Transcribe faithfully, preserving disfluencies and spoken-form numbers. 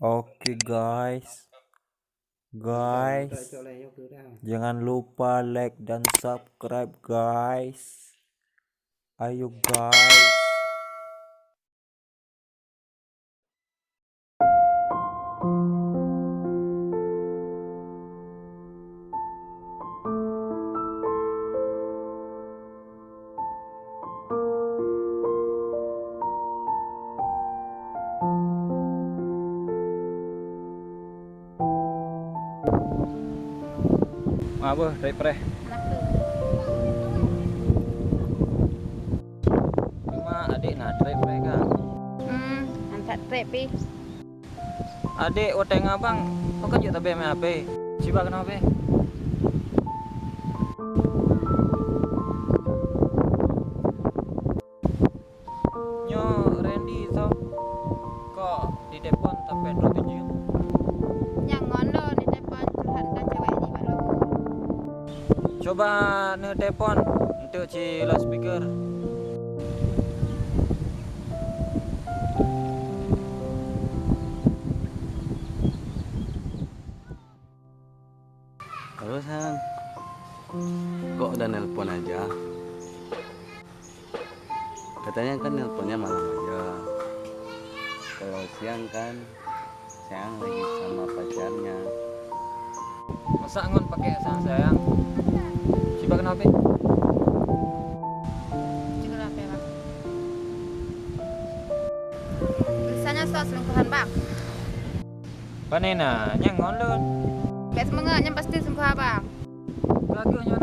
Oke, guys. Guys, jangan lupa like dan subscribe, guys. Ayo, guys. Ma beuh, trép preh. Cuma adék na trép preh ka? Hmm, han that trép pih. Adék, watèe ngon abang, pakon jeuet tabée meu'en H P? Cuba keunoe beh. Nyoe Randy soe? Kok ditelepon sampai droe tujoh? Nyang ngon lôn ditelepon, curhat teuntang cewek jih bak lôn. Cuba neutelepon, eunteuk ci loudspeaker. Halo, sayang. Kok udah nelpon aja? Katanya kan nelponnya malam aja. Kalau siang kan, sayang lagi sama pacarnya. Masa ngon pakai sayang-sayang? Cuba keunoe H P. Cuba keunoe H P, Bang. Tulisannya soal selingkuhan, Bang. Pane na, nyang ngon lôn. Bèk seumeungeut, nyan pasti selingkuh abang. Bagus nyoe